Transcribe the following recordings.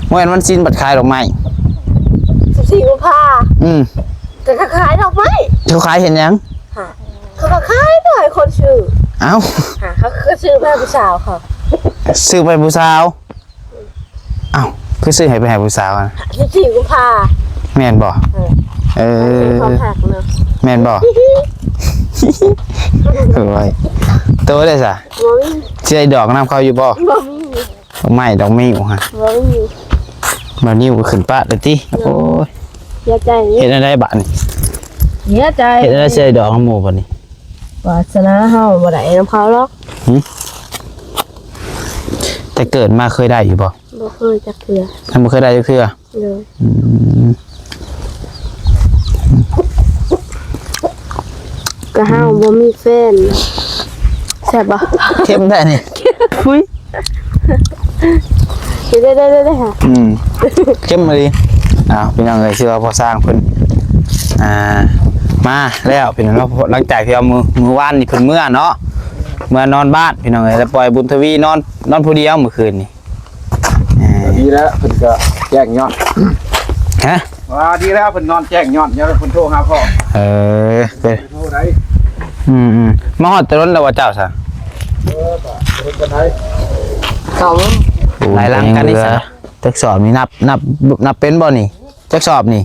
ບໍ່ແມ່ນວັນສິນບັດຂາຍດອກໄມ້ ສິບສີ່ກຸມພາ ອືມ ກໍຂາຍດອກໄມ້ ເຈົ້າຂາຍເຮັດຫຍັງ? ຫາ ເຂົາກໍຂາຍໃຫ້ຄົນຊື້ ເອົ້າ ຫາ ເຂົາກໍຊື້ໄປໃຫ້ຜູ້ສາວເຂົາ ຊື້ໄປໃຫ້ຜູ້ສາວ? ອ້າວ ຄືຊື້ໃຫ້ໄປໃຫ້ຜູ້ສາວນະ? ສິບສີ່ກຸມພາ ແມ່ນບໍ່? ເອີ ເອີ ຂອງແພັກເນາະ ແມ່ນບໍ່? ໂອ້ຍ ໂຕເດ້ຊະ? ບໍ່ມີ ຊິໄດ້ດອກນຳເຂົາຢູ່ບໍ່? ບໍ່ມີ ດອກໄມ້ດອກມິ້ວຫັ້ນ ບໍ່ມີ ບໍ່ມີ ບໍ່ມີ ກໍຂຶ້ນປະແລ້ວຕິ? ໂອ້ຍ ເສຍໃຈ ເຮັດແນວໃດບາດນີ້? ເສຍໃຈ ເຮັດແນວໃດຊິໄດ້ດອກນຳໝູ່ບາດນີ້? ວາສະໜາເຮົາບໍ່ໄດ້ນຳເຂົາດອກ ຫື? ແຕ່ເກີດມາເຄີຍໄດ້ຢູ່ບໍ່? ບໍ່ເຄີຍຈັກເທື່ອ ຍັງບໍ່ເຄີຍໄດ້ຈັກເທື່ອ ໂດຍ ອືມ ກໍເຮົາບໍ່ມີແຟນ ແຊບບໍ່? ເຄັມແທ້ນີ້ ອຸ້ຍ ເດ້ໆໆໆ ອືມ ເຄັມອີ່ຫຼີ ອ້າວ ພີ່ນ້ອງເອີຍ ຊື່ວ່າພໍ່ຊ່າງເພິ່ນ ອ່າ ມາແລ້ວ ພີ່ນ້ອງເນາະ ຫຼັງຈາກທີ່ວ່າມື້ ມື້ວານນີ້ເພິ່ນເມືອເນາະ ເມືອນອນບ້ານ ພີ່ນ້ອງເອີຍ ແລ້ວປ່ອຍບຸນທະວີນອນ ນອນຜູ້ດຽວມື້ຄືນນີ້ ເອີ ດີແລ້ວ ເພິ່ນກໍແຈ້ງຍອດ ຮະ? ວ່າດີແລ້ວ ເພິ່ນນອນແຈ້ງຍອດ ຍາມເພິ່ນໂທຫາພໍ່ ເອີ ເອີ ໂທໄດ້ ອືມໆ ມາຮອດແຕ່ດົນແລ້ວວ່າເຈົ້າຊະ? ເອີ ກໍເຮັດກັນໄດ້ ເຂົ້າ ໂອ້ ຫຼາຍຫຼັງກັນນີ້ຊະ ຈັກສອບນີ້ ນັບ ນັບ ນັບເປັນບໍ່ນີ້? ຈັກສອບນີ້?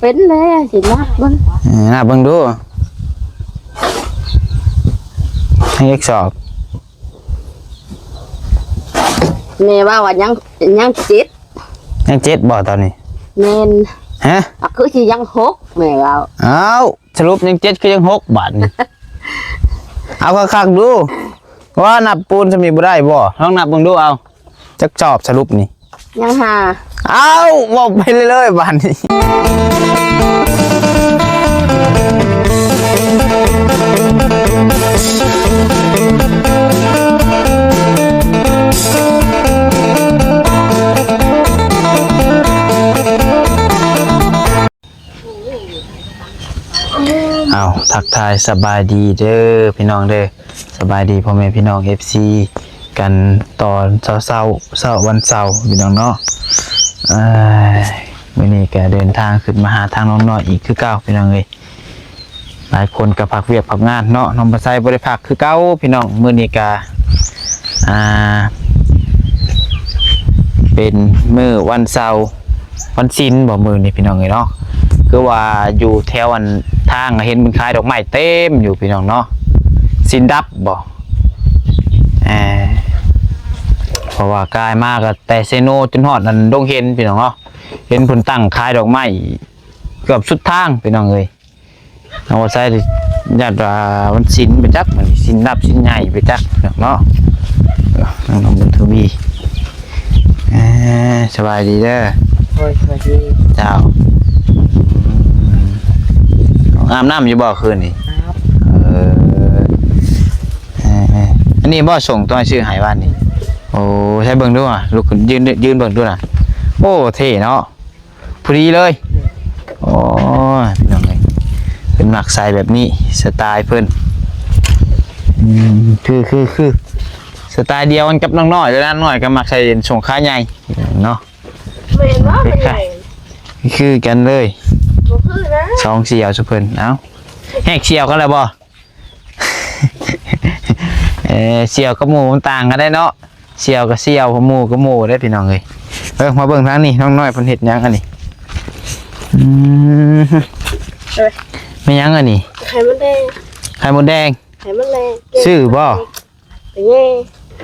ເປັນແລ້ວ ຊິນັບເບິ່ງ ເອີ ນັບເບິ່ງດູ ໃຫ້ຈັກສອບ? ແມ່ວ່າ ວ່າຍັງ ຍັງເຈັດ ຍັງເຈັດບໍ່ຕອນນີ້? ແມ່ນ ຮະ? ອາ ຄືຊິຍັງຫົກ ແມ່ເວົ້າ ອ້າວ ສະຫຼຸບຍັງເຈັດຄືຍັງຫົກບາດນີ້ ເອົາຄັກໆດູ ວ່ານັບປູນຊ່ຳນີ້ບໍ່ໄດ້ບໍ່? ລອງນັບເບິ່ງດູ ເອົາ ຈັກສອບສະຫຼຸບນີ້? ຍັງຫ້າ ອ້າວ ເວົ້າໄປເລື້ອຍໆບາດນີ້ ເອົາ ທັກທາຍສະບາຍດີເດີພີ່ນ້ອງເດີ ສະບາຍດີພໍ່ແມ່ພີ່ນ້ອງເອັຟຊີກັນຕອນເຊົ້າໆ ເຊົ້າວັນເສົາພີ່ນ້ອງເນາະ ເອີຍ ມື້ນີ້ກະເດີນທາງຂຶ້ນມາຫາທາງນ້ອງນ້ອຍອີກຄືເກົ່າພີ່ນ້ອງເອີຍ ຫຼາຍຄົນກະພັກວຽກພັກງານເນາະ ນ້ອງປາໄຊບໍ່ໄດ້ພັກຄືເກົ່າພີ່ນ້ອງ ມື້ນີ້ກະ ອ່າ ເປັນມື້ວັນເສົາ ວັນສິນບໍ່ມື້ນີ້ພີ່ນ້ອງເອີຍເນາະ ຄືວ່າຢູ່ແຖວອັນທາງເຫັນເພິ່ນຂາຍດອກໄມ້ເຕັມຢູ່ພີ່ນ້ອງເນາະ ສິນດັບບໍ່ ເອີ ເພາະວ່າກາຍມາກໍແຕ່ເຊໂນຈົນຮອດອັນດົງເຫັນພີ່ນ້ອງເນາະ ເຫັນເພິ່ນຕັ້ງຂາຍດອກໄມ້ເກືອບສຸດທາງພີ່ນ້ອງເອີຍ ນ້ອງປາໄຊຢ້ານວ່າວັນສິນໄປຈັກ ມື້ນີ້ສິນດັບສິນໃຫຍ່ໄປຈັກເນາະ ເອີ ນ້ອງບຸນທະວີ ເອີ ສະບາຍດີເດີ ໂດຍ ສະບາຍດີ ເຈົ້າ ອືມ ອາບນ້ຳຢູ່ບໍ່ຄືນນີ້? ອາບ ເອີ ເອີ ເອີ ອັນນີ້ບໍ່ສົ່ງຕອນຊື້ໃຫ້ວານນີ້? ໂອ້ ໃຊ້ເບິ່ງດູ ອະ ລຸກຂຶ້ນຢືນ ຢືນເບິ່ງດູນະ ໂອ້ ເທ່ເນາະ ພໍດີເລີຍ ໂອ້ຍ ພີ່ນ້ອງເອີຍ ເພິ່ນມັກໃສ່ແບບນີ້ ສະຕາຍເພິ່ນ ອືມ ຄື ຄື ຄື ສະຕາຍດຽວກັນກັບນ້ອງນ້ອຍເລີຍ ນ້ອງນ້ອຍກໍມັກໃສ່ສົ້ງຂາໃຫຍ່ເນາະ ແມ່ນບໍ່? ຄືກັນເລີຍ ບໍ່ຄືນະ ສອງສ່ຽວຊຸເພິ່ນ ເອົ້າ ແຮກສ່ຽວກັນແລ້ວບໍ່? ເອີ ສ່ຽວກັບໝູ່ມັນຕ່າງກັນໄດ໋ເນາະ ສ່ຽວກໍສ່ຽວ ໝູ່ກໍໝູ່ເດ້ພີ່ນ້ອງເອີຍ ເອີ ມາເບິ່ງທາງນີ້ ນ້ອງນ້ອຍເພິ່ນເຮັດຫຍັງອັນນີ້? ອືມ ເອີ ແມ່ນຫຍັງອັນນີ້? ໄຂ່ມົດແດງ ໄຂ່ມົດແດງ ໄຂ່ມົດແດງ ຊື້ບໍ່? ໄປແຍ່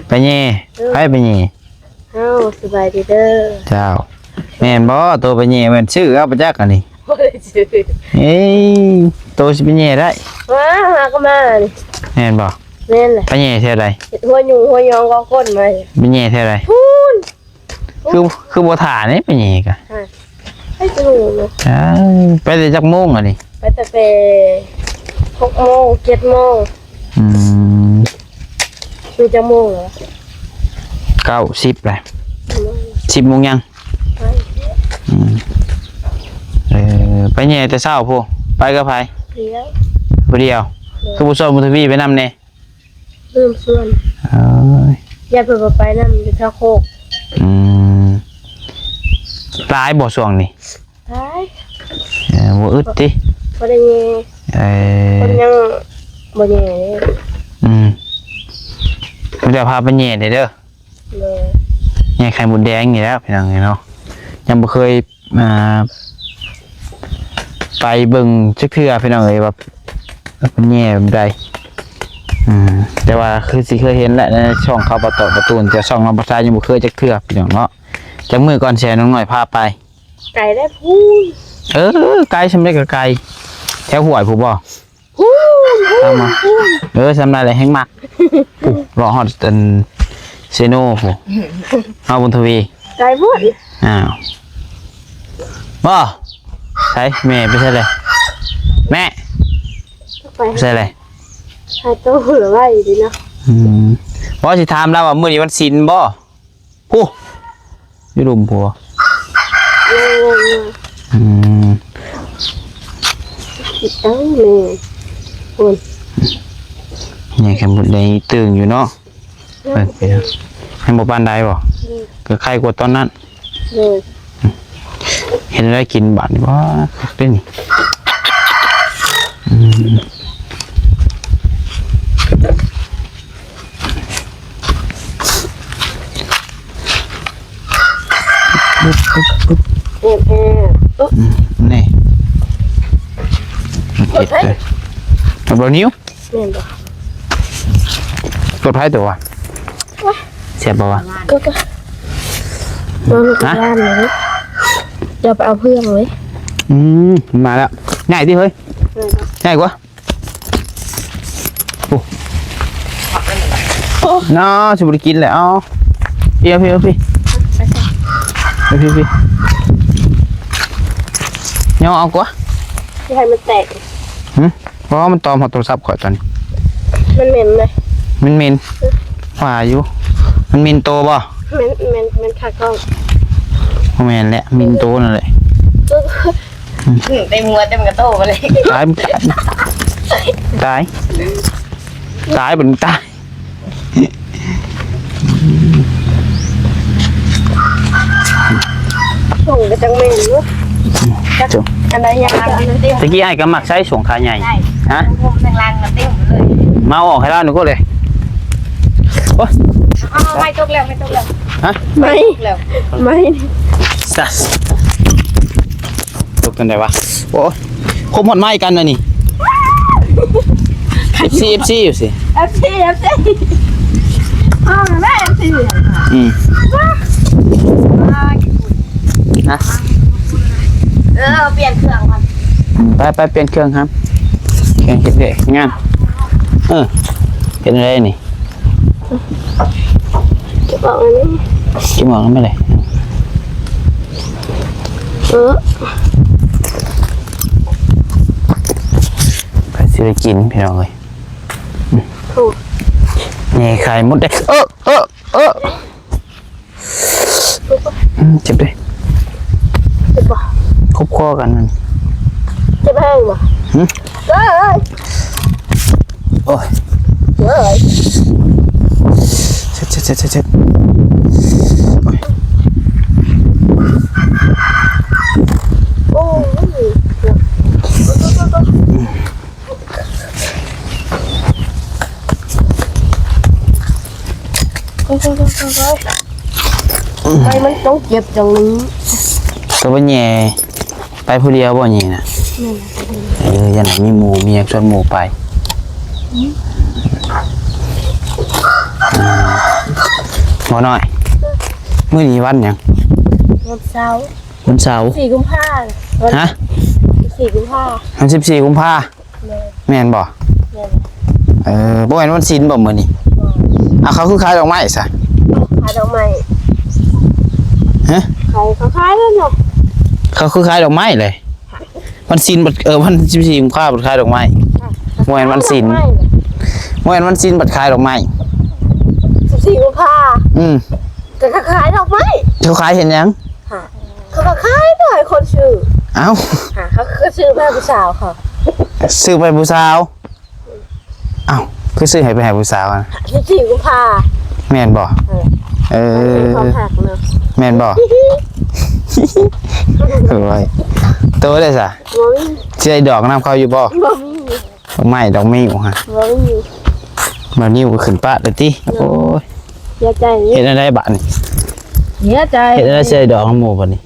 ໄປແຍ່ ເອີ ໃຜໄປແຍ່? ເອົ້າ ສະບາຍດີເດີ ເຈົ້າ ແມ່ນບໍ່? ໂຕໄປແຍ່ແມ່ນຊື້ເອົາໄປຈັກອັນນີ້ ບໍ່ໄດ້ຊື້ ເອີ ໂຕຊິໄປແຍ່ໄດ້ ມາ ຫາກໍມານີ້ ແມ່ນບໍ່? ແມ່ນແຫຼະ ໄປແຍ່ແຖວໃດ? ເຮັດຫົວຍຸງຫົວຍອງກໍຄົນມາ ໄປແຍ່ແຖວໃດ? ພຸ້ນ ຄື ຄືບໍ່ຖ້ານີ້ໄປແຍ່ກະ ຮະ ໄປຈະຮູ້ຢູ່ ອ້າວ ໄປແຕ່ຈັກໂມງອັນນີ້? ໄປຕັ້ງແຕ່ຫົກໂມງ ເຈັດໂມງ ອືມ ຄືຈັກໂມງແລ້ວ? ເກົ້າ ສິບແລ້ວ ສິບໂມງຍັງ ໄປ ອືມ ເອີ ໄປແຍ່ແຕ່ເຊົ້າພຸ້ນ ໄປກັບໃຜ? ຜູ້ດຽວ ຜູ້ດຽວ ໂດຍ ຄືບໍ່ຊວນບຸນທະວີໄປນຳແດ່? ລືມຊວນ ເອີຍ ຢ້ານເພິ່ນບໍ່ໄປນຳ ຢູ່ແຖວໂຄກ ອືມ ຫຼາຍບໍ່ຊ່ວງນີ້? ຫຼາຍ. ເອີ ບໍ່ອຶດຕິ? ບໍ່ໄດ້ແຍ່. ເອີ ຄົນຍັງບໍ່ແຍ່ເດ້. ອືມ ມີແຕ່ພາໄປແຍ່ເດີ. ໂດຍ. ແຍ່ໄຂ່ມົດແດງນີ້ແຫຼະພີ່ນ້ອງເອີຍເນາະ, ຍັງບໍ່ເຄີຍ ອ່າ ໄປເບິ່ງຈັກເທື່ອພີ່ນ້ອງເອີຍ ວ່າເພິ່ນແຍ່ແບບໃດ. ອືມ ແຕ່ວ່າຄືຊິເຄີຍເຫັນແຫຼະໃນຊ່ອງເຂົາປະຕອກປະຕູນ, ແຕ່ຊ່ອງນ້ອງປະຊາຍັງບໍ່ເຄີຍຈັກເທື່ອພີ່ນ້ອງເນາະ. ຈັກມື້ກ່ອນຊິໃຫ້ນ້ອງນ້ອຍພາໄປ. ໄກໄດ໋ພຸ້ນ. ເອີ ໄກສ່ຳໃດກໍໄກ, ແຖວຫ້ວຍພຸ້ນບໍ່? ພຸ້ນ ພຸ້ນ ເອີ ສ່ຳນັ້ນແຫຼະແຮ່ງມັກ. ພຸ້ນ ເລາະຮອດອັນເຊໂນພຸ້ນ, ຮອດບຸນທະວີ. ໄກພຸ້ນ. ອ້າວ ບໍ່ ໃສ ແມ່ໄປໃສແລ້ວ? ແມ່ ໄປ ໄປໃສແລ້ວ? ຫາໂຕລະໄວ້ດີເນາະ. ອືມ ບໍ່ ຊິຖາມລາວວ່າມື້ນີ້ວັນສິນບໍ່? ພຸ້ນ ຢູ່ລຸ່ມພຸ້ນ. ອືມ ເອົາແມ່ ໂອ້ຍ ນີ້ໄຂ່ມົດແດງອີກຕື່ມຢູ່ເນາະ. ເອີ ຍັງບໍ່ປານໃດບໍ່? ອືມ ກໍໄຄກວ່າຕອນນັ້ນ. ໂດຍ. ເຮັດແນວໃດກິນບາດນີ້? ວ້າ ຄັກເດ້ນີ້. ອືມ ແອບໆ ອືມ ນີ້ ເກັບເລີຍ ເອົາບໍ່ນິວ. ແມ່ນບໍ່? ກົດໄພຕົວະ ແຊບບໍ່ວະ? ກໍ ກໍ ຮະ? ຢ່າໄປເອົາເພື່ອງເລີຍ. ອືມ ມາແລ້ວ ໃຫຍ່ຕິເຮີ້ຍ. ເອີ ໃຫຍ່ກວ່າ. ໂອ້ ໂອ້ ນ້າ ຊິບໍ່ໄດ້ກິນແລ້ວ. ເອົາ ເອົາພີ້ ເອົາພີ້ ເອົາພີ້ ເອົາພີ້ ຍໍເອົາກວ່າ ຊິໃຫ້ມັນແຕກ. ຫຶ? ບໍ່ ມັນຕອມຮອດໂທລະສັບຂ້ອຍຕອນນີ້. ມັນເໝັນເລີຍ ມັນເໝັນ ວ່າຢູ່. ມັນເໝັນໂຕບໍ່? ແມ່ນ ແມ່ນ ແມ່ນຂາກ້ອງ. ບໍ່ແມ່ນແຫຼະ ເໝັນໂຕນັ້ນແຫຼະ. ອືມ ເຕັມຫົວເຕັມກະໂຕມາເລີຍ. ຕາຍ ຕາຍ ຕາຍ ຕາຍ ບັດນີ້ຕາຍ. ສົ່ງກໍຈັ່ງແມ່ນຢູ່. ຈັກ ອັນໃດຍັງ ຕະກີ້ອ້າຍກໍມັກໃຊ້ສົ້ງຂາໃຫຍ່. ຮະ? ທາງລຸ່ມທາງຫຼັງກໍເຕັມເລີຍ. ມາເອົາອອກໃຫ້ລາວໜຶ່ງກໍເລີຍ. ໂອ້ຍ ເອົາ ໄມ້ຕົກແລ້ວ ໄມ້ຕົກແລ້ວ. ຮະ? ໄມ້ຕົກແລ້ວ ໄມ້ ສະ ຕົກຈັ່ງໃດວະ? ໂອ້ຍ ຄົມຮອດໄມ້ກັນນະນີ້. ເອັຟຊີ ເອັຟຊີ ຢູ່ຊິ ເອັຟຊີ ເອັຟຊີ ອ້າວ ແມ່ ເອັຟຊີ ອືມ ນະ ເອີ ປ່ຽນເຄື່ອງກ່ອນ. ອືມ ໄປ ໄປ ປ່ຽນເຄື່ອງ ຫາ ເຄື່ອງເຮັດວຽກງານ. ເອີ ເຮັດແນວໃດນີ້? ເກັບອອກອັນນີ້ ເກັບອອກແມ່ນເລີຍ. ເອີ ໃຜຊິໄດ້ກິນພີ່ນ້ອງເອີຍ. ໂອ້ ນີ້ໄຂ່ມົດແດງ. ເອີ ເອີ ເອີ ເຈັບເດ້ ເຈັບບໍ່? ຄົບຄໍກັນນັ້ນ ເຈັບແຮງບໍ່? ຫຶ? ເອີຍ ໂອ້ຍ ເອີຍ ເຈັບ ເຈັບ ເຈັບ ເຈັບ ເຈັບ ໂອ້ຍ ໂອ້ຍ ໂອ້ຍ ໂອ້ຍ ໂອ້ຍ ໂອ້ຍ ໂອ້ຍ ໂອ້ຍ ໂອ້ຍ ໂອ້ຍ ໄປ ມັນຕ້ອງເຈັບຈັ່ງນີ້. ກໍບໍ່ແຍ່ ໄປຜູ້ດຽວບໍ່ແຍ່ນະ? ແມ່ນ. ເອີ ຢ້ານມີໝູ່ ມີຫຍັງຊວນໝູ່ໄປ. ອືມ ບໍ່ນ້ອຍ ມື້ນີ້ວັນຫຍັງ? ວັນເສົາ. ວັນເສົາ ສີ່ກຸມພາ. ຮະ? ສິບສີ່ກຸມພາ. ວັນສິບສີ່ກຸມພາ. ແມ່ນ ແມ່ນບໍ່? ແມ່ນ. ເອີ ບໍ່ແມ່ນວັນສິນບໍ່ມື້ນີ້? ບໍ່. ອ້າວ ເຂົາຄືຂາຍດອກໄມ້ຊະ? ຂາຍດອກໄມ້. ຮະ? ຂາຍ ເຂົາຂາຍແລ້ວເນາະ. ເຂົາຄືຂາຍດອກໄມ້ເລີຍ? ວັນສິນບັດ ເອີ ວັນສິບສີ່ກຸມພາບັດຂາຍດອກໄມ້. ບໍ່ແມ່ນວັນສິນ ບໍ່ແມ່ນວັນສິນບັດຂາຍດອກໄມ້. ສິບສີ່ກຸມພາ. ອືມ ກໍຂາຍດອກໄມ້. ເຂົາຂາຍເຮັດຫຍັງ? ເຂົາກໍຂາຍໃຫ້ຄົນຊື້. ເອົ້າ ເຂົາກໍຊື້ໄປໃຫ້ຜູ້ສາວເຂົາ. ຊື້ໄປຜູ້ສາວ? ເອົ້າ ຄືຊື້ໃຫ້ໄປໃຫ້ຜູ້ສາວນະ? ສິບສີ່ກຸມພາ. ແມ່ນບໍ່? ເອີ ເອີ ຂອງຄັກເນາະ. ແມ່ນບໍ່? ໂອ້ຍ ໂຕໄດ້ຊະ? ບໍ່ມີ. ຊິໄດ້ດອກນຳເຂົາຢູ່ບໍ່? ບໍ່ມີ. ດອກໄມ້ດອກມິ້ວຮະ? ບໍ່ມີ. ດອກມິ້ວກໍຂຶ້ນປະໄດ້ຕິ? ໂດຍ. ໂອ້ຍ ເສຍໃຈ. ເຮັດແນວໃດບາດນີ້? ເສຍໃຈ. ເຮັດແນວໃດຊິໄດ້ດອກນຳໝູ່ບາດນີ້?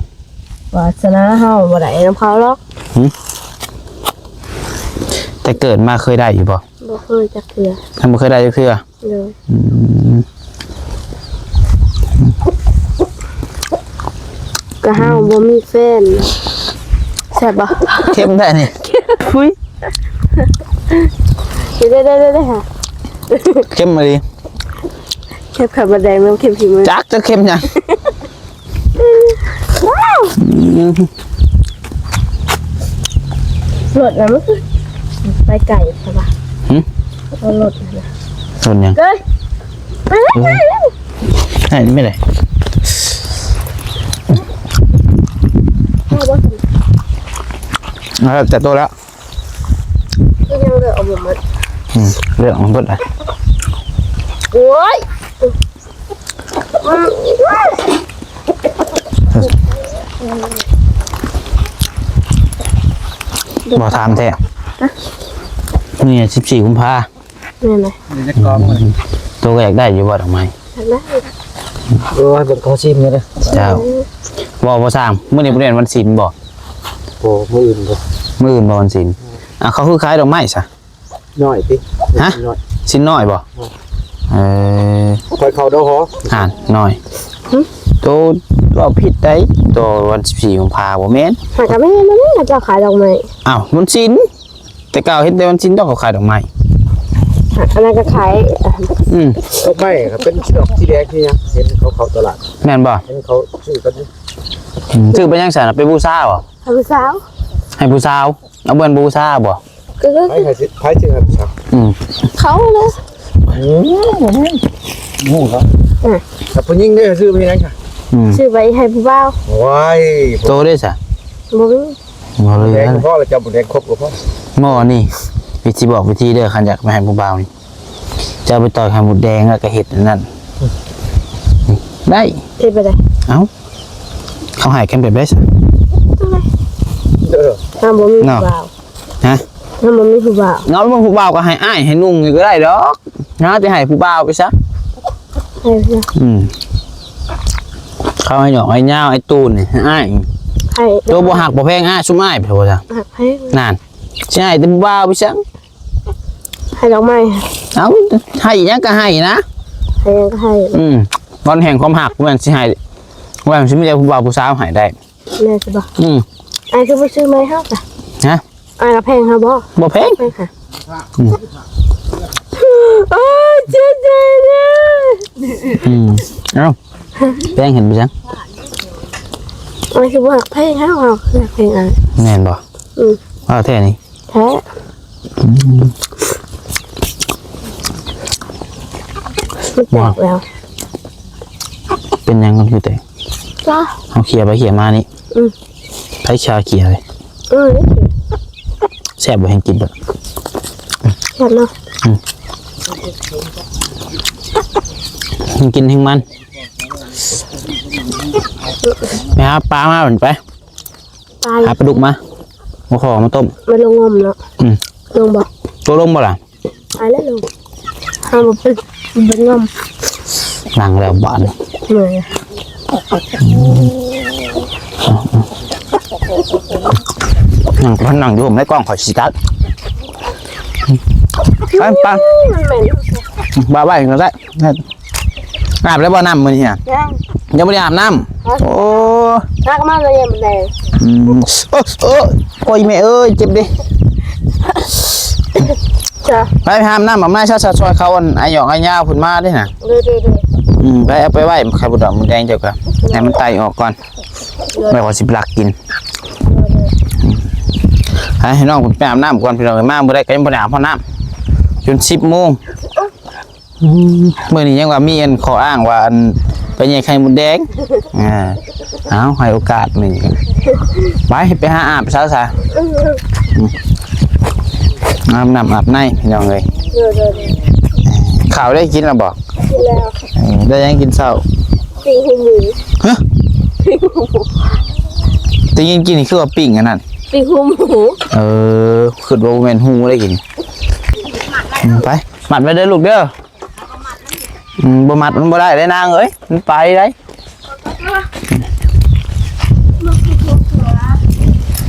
ວາສະໜາເຮົາບໍ່ໄດ້ນຳເຂົາດອກ. ຫື? ແຕ່ເກີດມາເຄີຍໄດ້ຢູ່ບໍ່? ບໍ່ເຄີຍຈັກເທື່ອ. ຍັງບໍ່ເຄີຍໄດ້ຈັກເທື່ອ? ໂດຍ. ອືມ. ກະເຮົາບໍ່ມີແຟນ. ແຊບບໍ່? ເຄັມແທ້ນີ້. ອຸ້ຍ ເດ້ໆໆໆ ເຄັມອີ່ຫຼີ. ເຄັມໄຂ່ມົດແດງ ແມ່ນເຄັມຂີ້ມື. ຈັກ ຈັກເຄັມຫຍັງ. ອືມ. ລົດນະ ມັນຄືໄປໄກແທ້ວະ. ຫື? ເອົາລົດນະ. ລົດຫຍັງ? ເກີຍ. ເອີຍ ໃຫ້ແມ່ໄດ້. ເອົາບໍ່? ເອົາແລ້ວ ແຕ່ໂຕແລ້ວ. ຄືຍັງເລືອກອອກບໍ່ໝົດ. ອືມ ເລືອກອອກໝົດລະ. ໂອ້ຍ ບໍ່ຖາມແທ້. ຮະ? ມື້ນີ້ສິບສີ່ກຸມພາ. ແມ່ນແຫຼະ. ໂຕກໍຢາກໄດ້ຢູ່ບໍ່ດອກໄມ້? ຢາກໄດ້. ໂອ້ຍ ເບິ່ງເຂົາຊີມເດີ. ເຈົ້າ. ບໍ່ ບໍ່ຊ່າງ ມື້ນີ້ບໍ່ແມ່ນວັນສິນບໍ່? ບໍ່ ມື້ອື່ນບໍ່. ມື້ອື່ນບໍ່ວັນສິນ. ອ່າ ເຂົາຄືຂາຍດອກໄມ້ຊະ? ນ້ອຍຕິ. ຮະ? ນ້ອຍ. ສິນນ້ອຍບໍ່? ນ້ອຍ. ເອີ ຂ້ອຍເຂົ້າ ດຄ. ອ່ານ ນ້ອຍ. ຫຶ? ໂຕເວົ້າຜິດໄດ໋. ໂຕວັນສິບສີ່ກຸມພາບໍ່ແມ່ນ. ຫາກະແມ່ນນັ້ນແຫຼະ ເຂົາເຈົ້າຂາຍດອກໄມ້. ອ້າວ ວັນສິນ. ແຕ່ເກົ່າເຫັນແຕ່ວັນສິນດອກເຂົາຂາຍດອກໄມ້. ອັນນັ້ນກໍຂາຍ. ອືມ. ດອກໄມ້ກໍເປັນດອກສີແດງຄືຫຍັງ ເຫັນເຂົາເຂົ້າຕະຫຼາດ. ແມ່ນບໍ່? ເຫັນເຂົາຊື້ກັນຢູ່. ອືມ. ຊື້ໄປຫຍັງຊັ້ນ? ໄປບູຊາບໍ່? ໃຫ້ຜູ້ສາວ. ໃຫ້ຜູ້ສາວ. ເອົາເບິ່ງ ບູຊາບໍ່? ກໍ ກໍ ໃຜ ໃຜຊິ ໃຜຊິໃຫ້ຜູ້ສາວ? ອືມ. ເຂົາເລີຍ. ອືມ ບໍ່ແມ່ນ. ຮູ້ເນາະ. ອືມ. ແຕ່ຜູ້ຍິງເດ້ ຊື້ໄປຫຍັງ? ອືມ. ຊື້ໄປໃຫ້ຜູ້ບ່າວ. ໂອ້ຍ ໂຕເດ້ຊະ? ບໍ່ມີ. ບໍ່ເຫຼືອ. ແດງກໍພໍລະ ເຈົ້າບໍ່ແດງຄົບກໍພໍ. ໝໍນີ້ ວິທີບອກວິທີເດີ ຄັນຢາກໄປໃຫ້ຜູ້ບ່າວນີ້ ເຈົ້າໄປຕ່ອຍໄຂ່ມົດແດງ ແລ້ວກໍເຮັດອັນນັ້ນ ໄດ້. ເຮັດແບບໃດ? ເອົ້າ ເຂົາໃຫ້ກັນແບບໃດຊະ? ເອີ ຖ້າບໍ່ມີຜູ້ບ່າວ. ຮະ? ຖ້າບໍ່ມີຜູ້ບ່າວ. ເນາະ ບໍ່ມີຜູ້ບ່າວກໍໃຫ້ອ້າຍໃຫ້ນຸ່ງນີ້ກໍໄດ້ດອກ. ຫາແຕ່ໃຫ້ຜູ້ບ່າວໄປຊະ. ໃຫ້ຊະ. ອືມ. ເຂົາໃຫ້ດອກໃຫ້ຍາວ ໃຫ້ຕູນນີ້ ໃຫ້ອ້າຍ. ໃຫ້ ໂຕບໍ່ຮັກບໍ່ແພງອ້າຍ ຊຸມອ້າຍໄປໂທຊະ. ຮັກແພງ. ນັ້ນ ຊິໃຫ້ແຕ່ຜູ້ບ່າວໄປຊະ. ໃຫ້ດອກໄມ້. ເອົ້າ ໃຫ້ຫຍັງກໍໃຫ້ນະ. ໃຫ້ຫຍັງກໍໃຫ້. ອືມ. ບ່ອນແຫ່ງຄວາມຮັກ ແມ່ນຊິໃຫ້ ວ່າຊິມີແຕ່ຜູ້ບ່າວຜູ້ສາວໃຫ້ໄດ້. ແມ່ນຊິບໍ່? ອືມ. ອ້າຍຄືບໍ່ຊື້ໃໝ່ໃຫ້ເຮົາຊະ? ຮະ? ອ້າຍກໍແພງເຮົາບໍ່? ບໍ່ແພງ. ແພງຫາ. ອືມ. ໂອ້ຍ ເຈັບໃຈເດີ. ອືມ. ເອົ້າ ແພງເຫັນບໍ່ຈັງ? ອ້າຍຄືບໍ່ຮັກແພງເຮົາ ເຮົາຄືຮັກແພງອ້າຍ. ແມ່ນບໍ່? ອືມ. ເວົ້າແທ້ນີ້? ແທ້. ອືມ. ມັນແຕກແລ້ວ. ເປັນຫຍັງມັນຄືແຕກ? ຈ້າ. ເຮົາເຄຍໄປເຄຍມານີ້. ອືມ. ໃຜຊາເຄຍເລີຍ. ເອີ ແຊບບໍ່ ແຮງກິນເບິ່ງ. ແຊບເນາະ. ອືມ. ແຮງກິນແຮງມັນ. ໄປຫາປາມາ ໄປ. ປາ ຫາປາດຸກມາ ມາຂໍມາຕົ້ມ ມາລົງງົມເນາະ. ອືມ. ລົງບໍ່? ຕົວລົງບໍ່ລະ? ໄປແລ້ວລົງ. ເຮົາບໍ່ໄປ ໄປງົມ. ນັ່ງແລ້ວບາດນີ້. ເມື່ອຍ. ນັ່ງ ນັ່ງຢູ່ຮົ່ມໃນກ້ອງ ຂ້ອຍຊິຕັດ. ໄປ ໄປ. ມັນເໝັນ. ວ່າໄວ້ກໍໄດ້. ອາບແລ້ວບໍ່ນ້ຳມື້ນີ້ນະ? ຍັງ. ຍັງບໍ່ໄດ້ອາບນ້ຳ? ຮະ? ໂອ້ ຮັກມາແຕ່ຍາມແລງ. ອືມ. ໂອ້ ໂອ້ ໂອ້ຍ ແມ່ເອີຍ ເຈັບເດ້. ຈ້າ. ໄປຫາອາບນ້ຳ ອາບນ້ຳຊະ ຊ່ອຍເຂົາ ອັນ ອາຍອກອາຍາວເພິ່ນມາເດ້ນະ. ໂດຍ ໂດຍ ໂດຍ. ອືມ. ໄປ ເອົາໄປໄວ້ ໄຂ່ມົດດອກມົດແດງເຈົ້າກໍ ໃຫ້ມັນໄຕ່ອອກກ່ອນ. ໂດຍ. ແລ້ວຂ້ອຍຊິໄປລັກກິນ. ໂດຍ ໂດຍ. ອືມ. ໃຫ້ນ້ອງເພິ່ນໄປອາບນ້ຳກ່ອນ ພີ່ນ້ອງເອີຍ ມາມື້ໃດກໍຍັງບໍ່ໄດ້ອາບຮອດນ້ຳ ຈົນສິບໂມງ. ອືມ. ມື້ນີ້ຍັງວ່າມີອັນຂໍ້ອ້າງວ່າ ອັນ ໄປແຍ່ໄຂ່ມົດແດງ. ອ່າ ເອົາ ໃຫ້ໂອກາດມື້ນີ້. ໄປ ໄປຫາອາບຊະ ຊະ. ອືມ. ອາບນ້ຳອາບໃນ ພີ່ນ້ອງເອີຍ. ໂດຍ ໂດຍ ໂດຍ. ເຂົ້າໄດ້ກິນແລ້ວບໍ່? ກິນແລ້ວ. ເອີ ໄດ້ຫຍັງກິນເຊົ້າ? ປີ້ງຫູໝູ. ຮະ? ປີ້ງຫູໝູ. ໄດ້ຍິນກິນນີ້ຄືວ່າປີ້ງອັນນັ້ນ ປີ້ງຫູໝູ. ເອີ ຄິດວ່າບໍ່ແມ່ນຫູໄດ໋ກິນ. ອືມ ໄປ ມັດໄວ້ເດີລູກເດີ. ອືມ ບໍ່ມັດມັນບໍ່ໄດ້ເດ້ນາງເອີຍ ມັນໄປໄດ໋.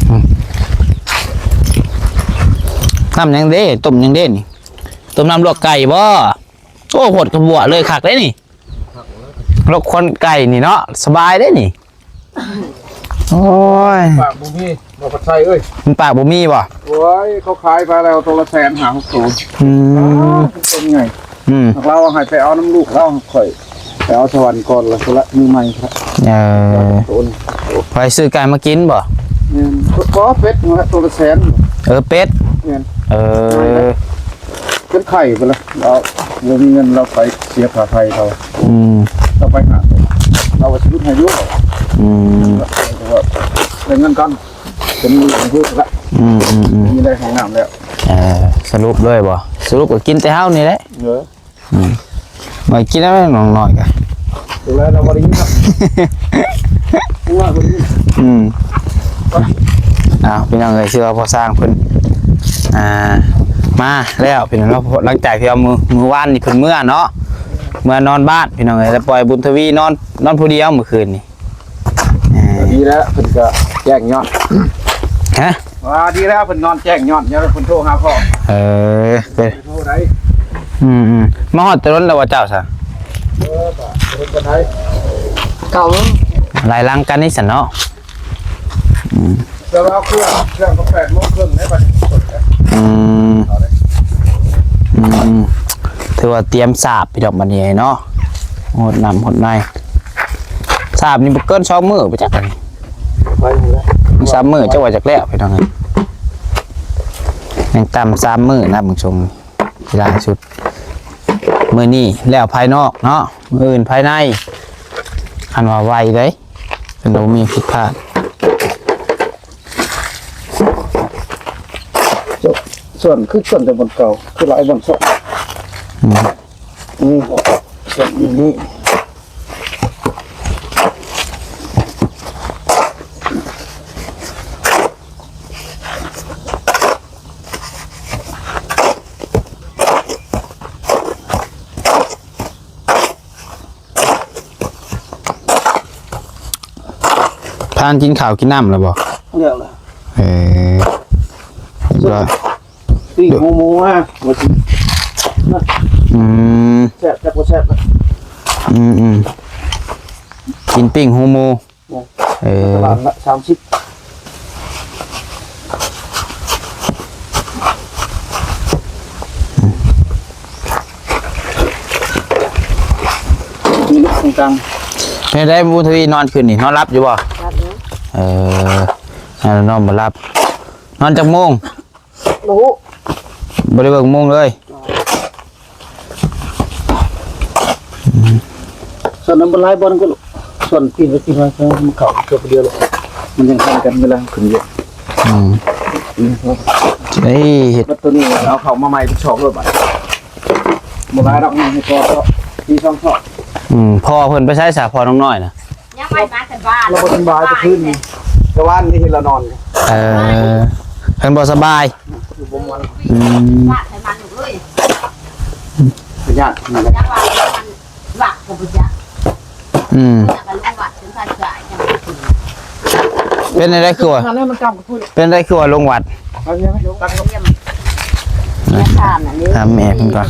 ອືມ ນ້ຳຫຍັງເດ້? ຕົ້ມຫຍັງເດ້ນີ້? ຕົ້ມນ້ຳລວກໄກ່ບໍ? ໂອ້ ໂພດກະບົວເລີຍ ຄັກເດ້ນີ້. ລວກຄວັນໄກ່ນີ້ເນາະ ສະບາຍເດ້ນີ້. ໂອ້ຍ ປາກບໍ່ມີ ບໍ່ພັດໄຊເອີຍ. ມັນປາກບໍ່ມີບໍ? ໂອ້ຍ ເຂົາຂາຍໄປແລ້ວໂຕລະແສນຫ້າຫົກໂຕ. ອືມ ເປັນໄງ? ອືມ ລາວໃຫ້ໄປເອົານຳລູກລາວ ຂ້ອຍໄປເອົາສະຫວັນກ່ອນລະ ລະມື້ໃໝ່. ເອີ ໂຕນີ້ ໄປຊື້ໄກ່ມາກິນບໍ? ແມ່ນ ບໍ່ ເປັດນັ້ນລະ ໂຕລະແສນ. ເອີ ເປັດ. ແມ່ນ ເອີ ເປັນໄຂ້ໄປລະ ລາວບໍ່ມີເງິນ ລາວໄປເສຍຄ່າໄຟເຂົາ. ອືມ ລາວໄປຫາ ລາວວ່າຊິຫຼຸດໃຫ້ຢູ່. ອືມ ໄດ້ເງິນກ່ອນ ເປັນມື້ລະ. ອືມໆໆ ມີໄດ້ຫ້ອງນ້ຳແລ້ວ. ເອີ ສະຫຼຸບເລີຍບໍ? ສະຫຼຸບກໍກິນແຕ່ເຮົານີ້ແຫຼະ. ເອີ ອືມ ມາກິນແລ້ວນ້ອງນ້ອຍກະ ດູແລລາວບໍ່ໄດ້ຍິນ ນ້ອງນ້ອຍບໍ່ໄດ້ຍິນ. ອືມ ອ້າວ ພີ່ນ້ອງເອີຍ ຊື່ວ່າພໍ່ຊ່າງເພິ່ນ ອ່າ ມາແລ້ວພີ່ນ້ອງເນາະ. ຫຼັງຈາກທີ່ວ່າມື້ ມື້ວານນີ້ເພິ່ນເມືອເນາະ ເມືອນອນບ້ານພີ່ນ້ອງເອີຍ ແລ້ວປ່ອຍບຸນທະວີນອນ ນອນຜູ້ດຽວມື້ຄືນນີ້. ເອີ ດີແລ້ວ ເພິ່ນກະແຈ້ງຍອດ ຮະ? ວ່າດີແລ້ວ ເພິ່ນນອນແຈ້ງຍອດ ຍາມເພິ່ນໂທຫາພໍ່. ເອີ ເອີ ໂທໄດ້. ອືມໆ ມາຮອດແຕ່ດົນແລ້ວວ່າເຈົ້າຊະ? ເອີ ກະເຮັດກັນໄດ້ ເກົ້າໂມງ ໄລ່ຫຼັງກັນນີ້ຊັ້ນເນາະ. ອືມ ແຕ່ວ່າເຄື່ອງ ເຄື່ອງກໍແປດໂມງເຄິ່ງໄດ້ບັດນີ້. ອືມ ອືມ ຖືວ່າຕຽມສາບພີ່ນ້ອງບັດນີ້ເນາະ ຫົດນ້ຳຫົດໃນ. ສາບນີ້ບໍ່ເກີນສອງມື້ໄປຈັກອັນນີ້ ໄປພຸ້ນແຫຼະ ສາມມື້ ຈັກວ່າຈັກແລ້ວພີ່ນ້ອງເອີຍ. ຍັງຕ່ຳສາມມື້ນະ ເບິ່ງຊົງນີ້ ຫຼາຍສຸດ. ມື້ນີ້ແລ້ວພາຍນອກເນາະ ມື້ອື່ນພາຍໃນ ຄັນວ່າໄວເດ້ ຄັນບໍ່ມີຜິດພາດ. ສ່ວນ ຄືສ່ວນແຕ່ບ່ອນເກົ່າ ຄືຫຼາຍບ່ອນສອກ. ອືມ ນີ້ ສ່ວນນີ້ ພາກັນກິນເຂົ້າກິນນ້ຳແລ້ວບໍ່? ແລ້ວລະ. ເອີ ຮຽບຮ້ອຍ. ປີ້ງຫູໝູມາ ວ່າຊິ ອືມ ແຊບ ແຊບບໍ່ແຊບລະ. ອືມໆ ກິນປີ້ງຫູໝູ. ເອີ ຕະຫຼາດລະສາມສິບ. ນີ້ນະ ກາງໆ. ເປັນໃດບຸນທະວີ ນອນຄືນນີ້ ນອນຫຼັບຢູ່ບໍ່? ຫຼັບຢູ່. ເອີ ນອນບໍ່ຫຼັບ. ນອນຈັກໂມງ? ບໍ່ຮູ້ ບໍ່ໄດ້ເບິ່ງໂມງເລີຍ. ສ່ວນນັ້ນມັນຫຼາຍບ່ອນກໍ ສ່ວນປີນໄປປີນມາ ມັນເຂົ້າຕົວດຽວ ມັນຍັງທັນກັນເວລາຂຶ້ນຢູ່. ອືມ ນີ້ ເຮັດ ບັດໂຕນີ້ເອົາເຂົ້າມາໃໝ່ເປັນຊອກໂລດບັດ. ບໍ່ຫຼາຍດອກ ໃຫ້ພໍ ປີສອງຊອກ. ອືມ ພໍ່ເພິ່ນໄປໃສຊະ ພໍ່ນ້ອງນ້ອຍນະ? ຍັງໄປມາແຕ່ບ້ານ ລາວບໍ່ສະບາຍແຕ່ຄືນນີ້ ແຕ່ວານນີ້ເຫັນລາວນອນ. ເອີ ເພິ່ນບໍ່ສະບາຍ. ອືມ ບາດໃສ່ມັນເລີຍ ຍາກ ຈັກວ່າມັນວັດກໍບໍ່ຈັກ. ອືມ ເປັນຈັ່ງໃດຄືວ່າ ເປັນຈັ່ງໃດຄືວ່າລົງວັດ? ຍາທ່ານອັນນີ້ ຖາມແມ່ເພິ່ນກ່ອນ.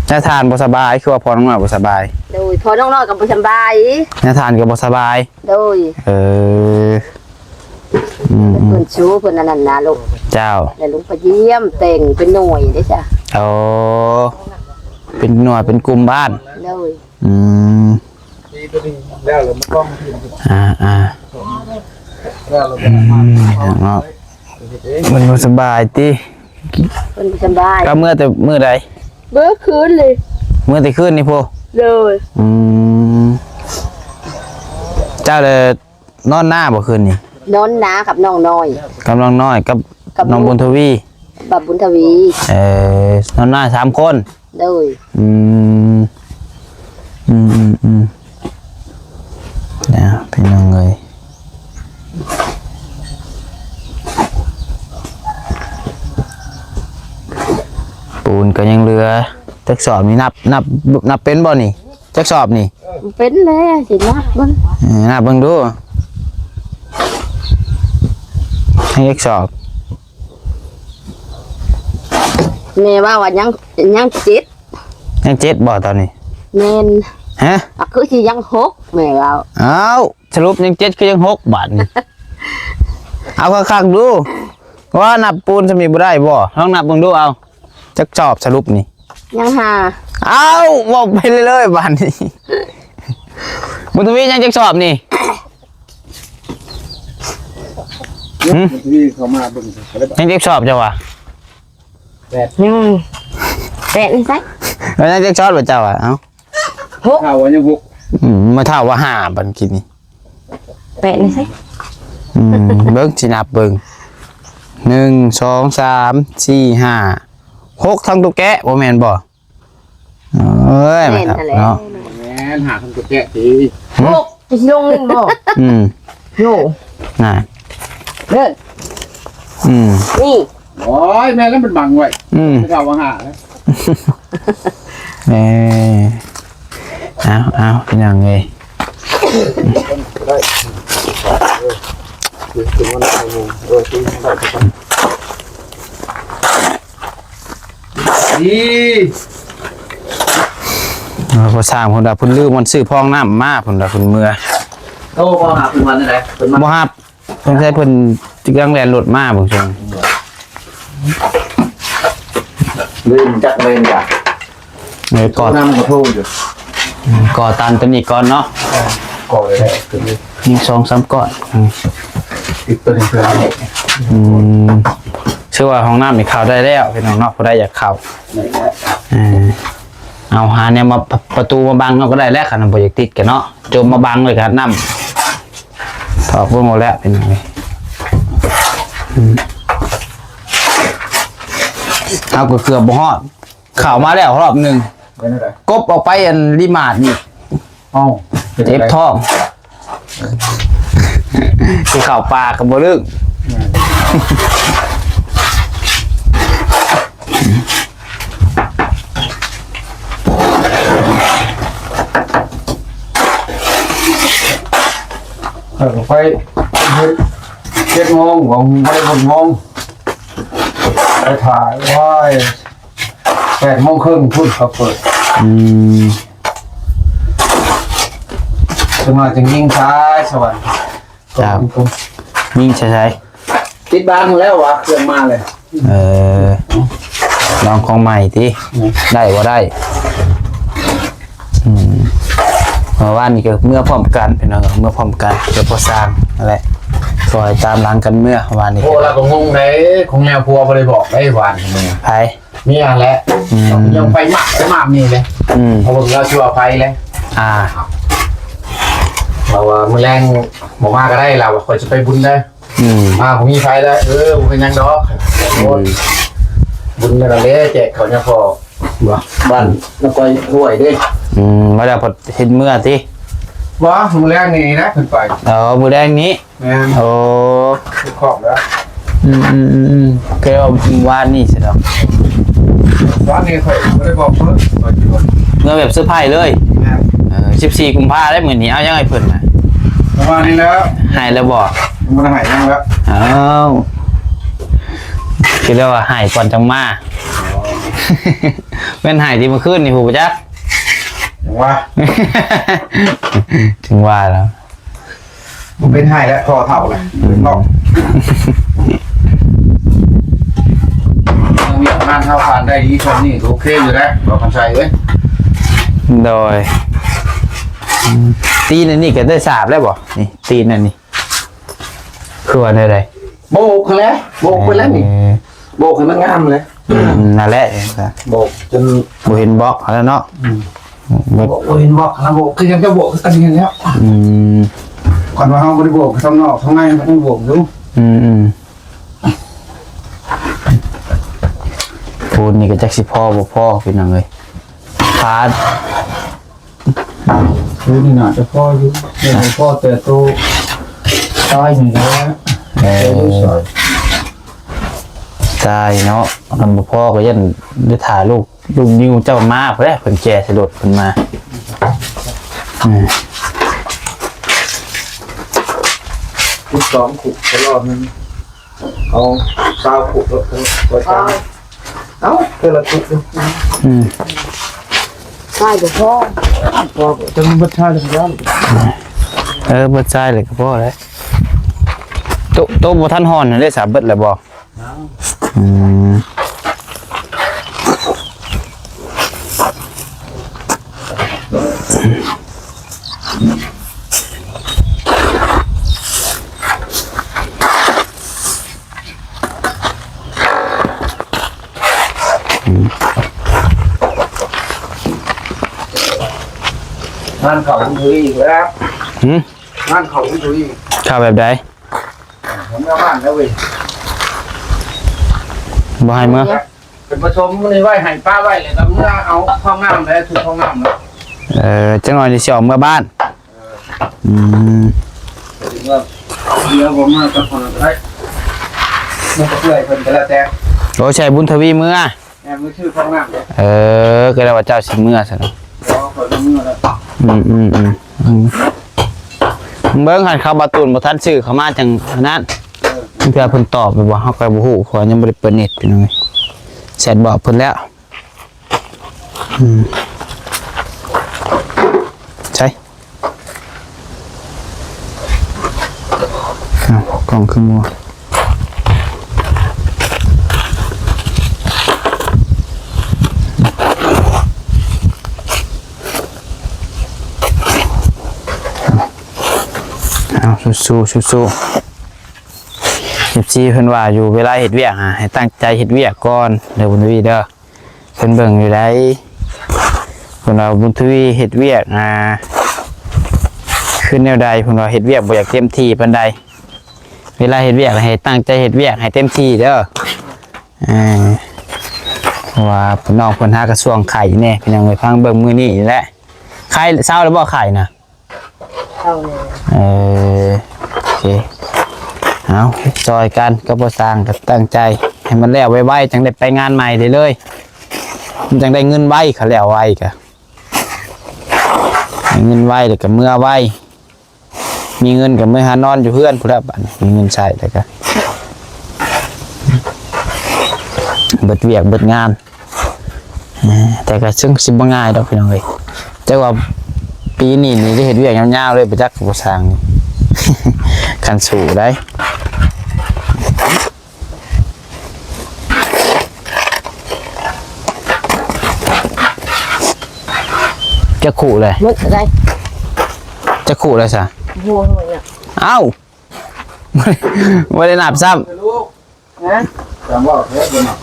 ຍາທ່ານບໍ່ສະບາຍ ຄືວ່າພໍ່ນ້ອງນ້ອຍບໍ່ສະບາຍ. ໂດຍ ພໍ່ນ້ອງນ້ອຍກໍບໍ່ສະບາຍ ຍາທ່ານກໍບໍ່ສະບາຍ. ໂດຍ ເອີ ອືມ ເພິ່ນຊູເພິ່ນອັນນັ້ນນະລູກ. ເຈົ້າ ແລ້ວລົງໄປຢ້ຽມແຕ່ງເປັນໜ່ວຍເດ້ຈ້ະ. ໂອ້ ເປັນໜ່ວຍເປັນກຸ່ມບ້ານ. ໂດຍ ອືມ ອາ ອາ ອືມ ເນາະ ມັນບໍ່ສະບາຍຕິ? ເພິ່ນບໍ່ສະບາຍ. ກໍເມືອແຕ່ມື້ໃດ? ເມື່ອຄືນນີ້ ເມືອແຕ່ຄືນນີ້ພຸ້ນ. ໂດຍ ອືມ ເຈົ້າລະ ນອນນາບໍ່ຄືນນີ້? ນອນນາກັບນ້ອງນ້ອຍ ກັບນ້ອງນ້ອຍ ກັບ ກັບນ້ອງບຸນທະວີ ບັບບຸນທະວີ. ເອີ ນອນນາສາມຄົນ. ໂດຍ ອືມ ອືມໆໆ ນະ ພີ່ນ້ອງເອີຍ. ຈັກສອບນີ້ ນັບ ນັບ ນັບເປັນບໍ່ນີ້? ຈັກສອບນີ້? ເປັນແລ້ວ ຊິນັບເບິ່ງ. ເອີ ນັບເບິ່ງດູ ຍັງຈັກສອບ? ແມ່ວ່າ ວ່າຍັງ ຍັງເຈັດ. ຍັງເຈັດບໍ່ຕອນນີ້? ແມ່ນ. ຮະ? ອາ ຄືຊິຍັງຫົກ ແມ່ເວົ້າ. ອ້າວ ສະຫຼຸບຍັງເຈັດຄືຍັງຫົກບາດນີ້? ເອົາຄັກໆດູ ວ່ານັບປູນສ່ຳນີ້ບໍ່ໄດ້ບໍ່? ລອງນັບເບິ່ງດູເອົາ ຈັກສອບສະຫຼຸບນີ້? ຍັງຫ້າ. ເອົ້າ ເວົ້າໄປເລື້ອຍໆບາດນີ້ ບຸນທະວີຍັງຈັກສອບນີ້? ຫຶ? ບຸນທະວີເຂົ້າມາເບິ່ງ ຍັງຈັກສອບເຈົ້າວ່າ? ແປດ. ຍັງ ແປດນີ້ໃສ? ແລ້ວຍັງຈັກສອບເຈົ້າວ່າ? ເອົ້າ ຫົກ. ເຖົ້າວ່າຍັງຫົກ. ອືມ ມາເຖົ້າວ່າຫ້າບັດກີ້ນີ້. ແປດນີ້ໃສ? ອືມ ເບິ່ງ ຊິນັບເບິ່ງ ໜຶ່ງ ສອງ ສາມ ສີ່ ຫ້າ ຫົກ ທັງຕຸກແກະ ບໍ່ແມ່ນບໍ່? ເອີຍ ແມ່ນຫັ້ນແຫຼະ ເນາະ ແມ່ນ ຫາທັງຕຸກແກະຕິ. ຫຶ? ຫົກ ຊິລົງເລີຍບໍ່? ອືມ ໂຍ ນະ ເດີ ອືມ ນີ້. ໂອ້ຍ ແມ່ນແລ້ວ ມັນບັງໄວ້. ອືມ ເຂົາວ່າຫາແລ້ວ. ເອີ ເອົາ ເອົາ ພີ່ນ້ອງເອີຍ ໄດ້ ເອີ ເອີ ເອີ ນີ້ ເອີ ພໍສ້າງເພິ່ນວ່າເພິ່ນລືມມັນຊື້ພອງນ້ຳມາ ເພິ່ນວ່າເພິ່ນເມືອ. ໂທບໍ່ຫາເພິ່ນວ່າແນວໃດ? ເພິ່ນມາ ບໍ່ຮັບ. ສົງໄສເພິ່ນກຳລັງແລ່ນລົດມາເບິ່ງຊະ. ລືມຈັກເວນກະ ເອີ ກອດ ນຳກະໂທຢູ່ ອືມ ກອດຕາມຕົວນີ້ກ່ອນເນາະ. ເອີ ກອດໄດ້ ຍັງສອງສາມກ້ອນ. ອືມ ອີກຕົວໜຶ່ງເພື່ອ ອືມ ຊື່ວ່າຫ້ອງນ້ຳນີ້ເຂົ້າໄດ້ແລ້ວ ພີ່ນ້ອງເນາະ ຜູ້ໃດຢາກເຂົ້າ. ເອີ ເອົາຫາແນວມາ ປະຕູມາບັງເຮົາກໍໄດ້ແຫຼະ ຄັນບໍ່ຢາກຕິດກັນເນາະ ຈົມມາບັງເລີຍກໍນ້ຳ ຖອກເບິ່ງເອົາແຫຼະ ເປັນຫຍັງນີ້ ອືມ ເຮົາກໍເກືອບບໍ່ຮອດ ເຂົ້າມາແລ້ວຮອບໜຶ່ງ ເປັນຈັ່ງໃດ? ກົບອອກໄປອັນລີມາດນີ້ ເອົ້າ ເຈັບທ້ອງ ຊິເຂົ້າປ່າກໍບໍ່ລຶ້ງ. ເອີ ຂ້ອຍໄປເຮັດເຈັດໂມງ ບໍ່ໄດ້ຫົກໂມງ ໄປຖ່າຍ ໂອ້ຍ ແປດໂມງເຄິ່ງພຸ້ນເຂົາເປີດ. ອືມ ຈັ່ງວ່າຈັ່ງຍິງສາຍສະຫວັນ. ເຈົ້າ ຍິງໃສ່ໃສ? ຕິດບ້ານແລ້ວວ່າເຄື່ອງມາເລີຍ. ເອີ ລອງຂອງໃໝ່ຕິ ອືມ ໄດ້ບໍ່ໄດ້? ອືມ ເມື່ອວານນີ້ກໍເມືອພ້ອມກັນ ພີ່ນ້ອງ ເມືອພ້ອມກັນ ກໍພໍສ້າງນັ້ນແຫຼະ ຊ່ອຍຕາມຫຼັງກັນເມືອວານນີ້. ໂອ້ ລາວກໍງົງໄດ໋ ຂອງແນວຜົວບໍ່ໄດ້ບອກໄດ໋ວານນີ້. ໃຜ? ເມຍແຫຼະ. ອືມ ຍັງໄປໝາກໄປໝາກນີ້ເດ້. ອືມ ເພາະວ່າລາວຊິວ່າໄປແຫຼະ. ອ່າ ລາວວ່າມື້ແລງບໍ່ມາກໍໄດ້ ລາວວ່າຂ້ອຍຊິໄປບຸນເດີ. ອືມ ມາບໍ່ມີໃຜແລ້ວ. ເອີ ບໍ່ເປັນຫຍັງດອກ. ອືມ ບຸນນັ້ນແຫຼະ ແຈກເຂົ້າຍາພໍ່ ບ້ານນະກອຍຫ້ວຍເດ້. ອືມ ມາແລ້ວເພິ່ນເຮັດເມືອຕິ? ບໍ່ ມື້ແລງນີ້ນະເພິ່ນໄປ. ອໍ ມື້ແລງນີ້. ແມ່ນ. ໂອ້ ຄືຄອບແລ້ວ. ອືມໆໆໆ ຄືວ່າວານນີ້ຊິດອກ. ວານນີ້ຂ້ອຍບໍ່ໄດ້ບອກເພິ່ນ ຂ້ອຍຊິເມືອແບບເຊີໄພຣສ໌ເລີຍ. ແມ່ນ. ເອີ ສິບສີ່ກຸມພາໄດ໋ມື້ນີ້ ເອົາຫຍັງໃຫ້ເພິ່ນນະ? ປະມານນີ້ແຫຼະ. ໃຫ້ແລ້ວບໍ່? ຍັງບໍ່ໄດ້ໃຫ້ຫຍັງແລ້ວ. ອ້າວ ຄືແບບວ່າໃຫ້ກ່ອນຈັ່ງມາ. ອໍ ແມ່ນໃຫ້ທີ່ມື້ຄືນນີ້ ຮູ້ບໍ່ຈັກ? ຈັ່ງວ່າ ຈັ່ງວ່າແລ້ວ. ບໍ່ເປັນໄຫ້ແລ້ວ ພໍເຖົ້າແລ້ວ. ອືມ ເນາະ ວຽກງານເຮົາຜ່ານໄດ້ດີຊ່ວງນີ້ ໂອເຄຢູ່ແລ້ວ ບໍ່ຄັນໃສ່ເອີຍ. ໂດຍ ອືມ ຕີນອັນນີ້ກໍໄດ້ສາບແລ້ວບໍ່? ນີ້ ຕີນອັນນີ້ ຄືວ່າແນວໃດ? ໂບກຫັ້ນແຫຼະ ໂບກໄປແລ້ວນີ້. ເອີ ໂບກໃຫ້ມັນງາມເລີຍ. ອືມ ນັ້ນແຫຼະ ໂບກຈົນບໍ່ເຫັນບລັອກຫັ້ນແຫຼະເນາະ. ອືມ ບໍ່ ບໍ່ເຫັນບລັອກຫັ້ນນະ ໂບກຄືຍັງຈະໂບກຄືກັນນີ້ແຫຼະ. ອືມ ຄັນວ່າເຮົາບໍ່ໄດ້ໂບກ ທາງນອກທາງໃນມັນຍັງໂບກຢູ່. ອືມໆ ປູນນີ້ກໍຈັກຊິພໍບໍ່ພໍ ພີ່ນ້ອງເອີຍ ຂາດ. ໂອ້ ນີ້ໜ້າຈະພໍຢູ່ ຍັງບໍ່ພໍແຕ່ໂຕທ້າຍນີ້ແຫຼະ. ເອີ ແຕ່ຢູ່ໃສ? ຕາຍເນາະ ຄັນບໍ່ພໍກໍຢ້ານໄດ້ຖ້າລູກ ລຸງນິວເຈົ້າມາພຸ້ນແຫຼະ ເພິ່ນແກ່ໃສ່ລົດເພິ່ນມາ. ອືມ ສິບສອງຄຸກຕະຫຼອດໜຶ່ງ ເອົາຊາວຄຸກ ເອົາເທື່ອລະຄຸກ. ອືມ ຊາຍບໍ່ພໍ ພໍ ຈະເບິດຊາຍແລ້ວກໍ ເອີ ເບິດຊາຍແລ້ວກໍພໍແຫຼະ. ໂຕ ໂຕບໍ່ທັນຮ້ອນເດ້ ສາເບິດແລ້ວບໍ່? ອືມ ງານເຂົ້າຄຸນທະວີອີກແລ້ວ. ຫື? ງານເຂົ້າຄຸນທະວີ. ເຂົ້າແບບໃດ? ເມືອບ້ານແລ້ວເວີຍ ບໍ່ໃຫ້ເມືອ ເປັນປະຊຸມມື້ນີ້ໄວ້ໃຫ້ປ້າໄວ້ ແລ້ວກໍເມືອເອົາເຂົ້າງາມແລ້ວ ຖືເຂົ້າງາມແລ້ວ. ເອີ ຈັກໜ່ອຍຊິອອກເມືອບ້ານ. ເອີ ອືມ ເມືອ ເມືອບໍ່ເມືອກໍພໍໄດ້ ມັນກໍເພື່ອໃຫ້ເພິ່ນກໍແລ້ວແຕ່. ໂອ້ ໃສ່ບຸນທະວີເມືອ. ແມ່ນ ມື້ຊື່ເຂົ້າງາມເດ້. ເອີ ກໍແລ້ວວ່າເຈົ້າຊິເມືອຊັ້ນ. ບໍ່ ຂ້ອຍບໍ່ເມືອແລ້ວ. ອືມ ອືມ ອືມ ອືມ ເບິ່ງ ຄັນເຂົາບໍ່ຕູນບໍ່ທັນຊື້ເຂົ້າມາຈັ່ງອັນນັ້ນ. ເອີ ເທື່ອເພິ່ນຕອບໄປບໍ່ ເຮົາກໍບໍ່ຮູ້ ເພາະຍັງບໍ່ໄດ້ເປີດເນັດ ພີ່ນ້ອງເອີຍ. ແຊັດບອກເພິ່ນແລ້ວ. ອືມ ໃສ ອ້າວ ກ້ອງຄືມົວ. ເອົາ ສູ້ໆ ສູ້ໆ. ເອັຟຊີ ເພິ່ນວ່າຢູ່ ເວລາເຮັດວຽກຫາ ໃຫ້ຕັ້ງໃຈເຮັດວຽກກ່ອນເດີ ບຸນທະວີເດີ. ເພິ່ນເບິ່ງຢູ່ໃດ ເພິ່ນວ່າບຸນທະວີເຮັດວຽກ ອ່າ ຄືແນວໃດ ເພິ່ນວ່າເຮັດວຽກບໍ່ຢາກເຕັມທີ່ປານໃດ. ເວລາເຮັດວຽກໃຫ້ຕັ້ງໃຈເຮັດວຽກໃຫ້ເຕັມທີ່ເດີ. ເອີ ເພາະວ່ານ້ອງເພິ່ນຫາກະຊ່ວງໄຂ້ແດ່ ພີ່ນ້ອງເອີຍ. ຟັງເບິ່ງມື້ນີ້ແຫຼະ ໄຂ້ ເຊົາແລ້ວບໍ່ ໄຂ້ນະ? ເຊົາແລ້ວ. ເອີ ໂອເຄ ເອົາ ຊ່ອຍກັນກັບພໍ່ຊ່າງ ກໍຕັ້ງໃຈໃຫ້ມັນແລ້ວໄວໆ ຈັ່ງໄດ້ໄປງານໃໝ່ໄດ້ເລີຍ ມັນຈັ່ງໄດ້ເງິນໄວ. ຄັນແລ້ວໄວກໍໄດ້ເງິນໄວ ແລ້ວກໍເມືອໄວ ມີເງິນກໍເມືອຫານອນຢູ່ເຮືອນພຸ້ນແຫຼະ. ບັດນີ້ມີເງິນໃຊ້ ແລ້ວກໍເບິດວຽກເບິດງານ. ເອີ ແຕ່ກໍເຊິ່ງຊິບໍ່ງ່າຍດອກ ພີ່ນ້ອງເອີຍ. ຈັກວ່າປີນີ້ນີ້ໄດ້ເຮັດວຽກຍາວໆເລີຍ ບໍ່ຈັກ ຜູ້ຊ່າງນີ້ ຄັນສູ້ໄດ. ຈັກຄູ່ເລີຍ ໝົດໄດ. ຈັກຄູ່ເລີຍຊະ? ໂອ້ໂຫ ເອົ້າ ບໍ່ໄດ້ນັບຊ້ຳ. ຮະ? ຈຳເວົ້າແທ້ບໍ່ນັບ.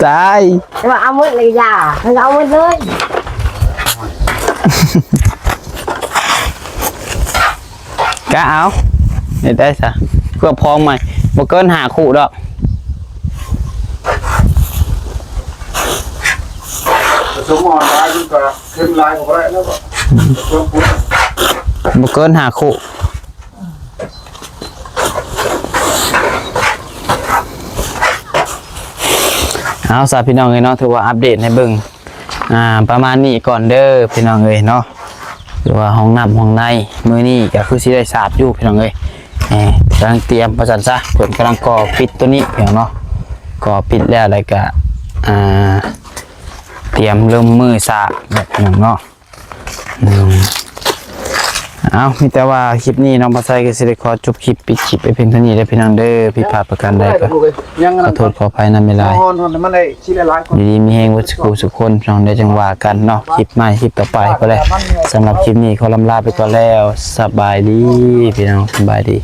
ຕາຍ ແຕ່ວ່າເອົາໝົດເລີຍຢ່າ ເອົາໝົດເລີຍ. ກະເອົາ ເຮັດໄດ້ຊະ ເພື່ອພ້ອມໃໝ່ ບໍ່ເກີນຫ້າຄູ່ດອກ. ປະຊຸມອອນລາຍມັນກໍເຄັມຫຼາຍກໍບໍ່ໄດ້ແລ້ວ. ບໍ່ເກີນຫ້າຄູ່. ເອົາຊະ ພີ່ນ້ອງເອີຍເນາະ ຖືວ່າອັບເດດໃຫ້ເບິ່ງ ອ່າ ປະມານນີ້ກ່ອນເດີ ພີ່ນ້ອງເອີຍເນາະ. ຖືວ່າຫ້ອງນ້ຳຫ້ອງໃນມື້ນີ້ກໍຄືຊິໄດ້ສາດຢູ່ ພີ່ນ້ອງເອີຍ. ເອີ ກຳລັງຕຽມວ່າຊັ້ນຊະ ເພິ່ນກຳລັງກໍ່ປິດຕົວນີ້ ພີ່ນ້ອງເນາະ. ກໍ່ປິດແລ້ວ ແລ້ວກໍ ອ່າ ຕຽມລົງມືສາດແລ້ວ ພີ່ນ້ອງເນາະ. ອືມ ເອົາ ມີແຕ່ວ່າຄລິບນີ້ນ້ອງພາໄຊກໍຊິໄດ້ຂໍຈົບຄລິບ ປິດຄລິບໄວ້ພຽງເທົ່ານີ້ເດີ ພີ່ນ້ອງເດີ. ຜິດພາດປະການໃດກໍຂໍໂທດຂໍອະໄພນຳຫຼາຍໆ. ຢູ່ດີມີແຮງເບິດສູ່ຄູ່ສູ່ຄົນ ພີ່ນ້ອງເດີ ຈັ່ງວ່າກັນເນາະ ຄລິບໃໝ່ ຄລິບຕໍ່ໄປພຸ້ນແຫຼະ. ສຳລັບຄລິບນີ້ຂໍລຳລາໄປກ່ອນແລ້ວ ສະບາຍດີ ພີ່ນ້ອງ ສະບາຍດີ.